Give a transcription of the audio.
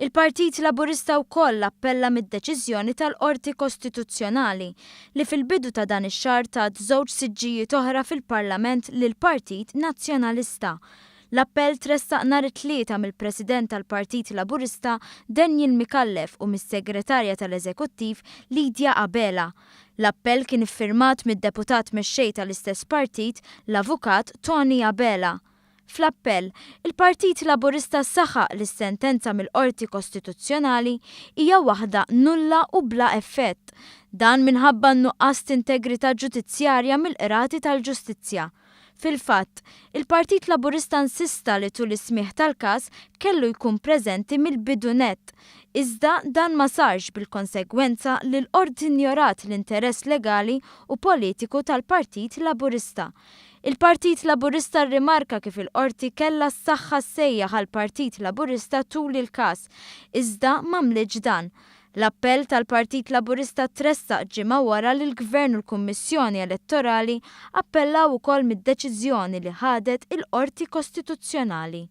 Il-Partit Laburista wkoll appella mid-deċiżjoni tal-Qorti Kostituzzjonali li fil-bidu ta' dan ix-xahar tat żewġ siġġijiet oħra fil-Parlament lill-Partit Nazzjonalista. L-appell tressaq nhar it-Tlieta mill-President tal-Partit Laburista Daniel Micallef u mis-Segretarja tal-Eżekuttiv Lydia Abela. L-appell kien iffirmat mid-Deputat Mexxej tal-istess partit, l-Avukat Tony Abela. Fl-appell, il-Partit Laburista saħaq li s-sentenza mill-Qorti Kostituzzjonali hija waħda nulla u bla effett. Dan minħabba n-nuqqas t'integrità ġudizzjarja mill-Qrati tal-Ġustizzja. Fil-fatt, il-Partit Laburista insista li tul is-smigħ tal-każ kellu jkun preżenti mill-bidu nett. Iżda dan ma sarx bil-konsegwenza li l-Qorti injorat l-interess legali u politiku tal-Partit Laburista. Il-Partit Laburista rrimarka kif il-Qorti kellha s-saħħa ssejjaħ għall-Partit Laburista tul il-każ, iżda m'għamlitx dan. L-appell tal-Partit Laburista tressaq ġimgħa wara li l-Gvern u l-Kummissjoni Elettorali appellaw ukoll mid-deċiżjoni li ħadet il-Qorti Kostituzzjonali.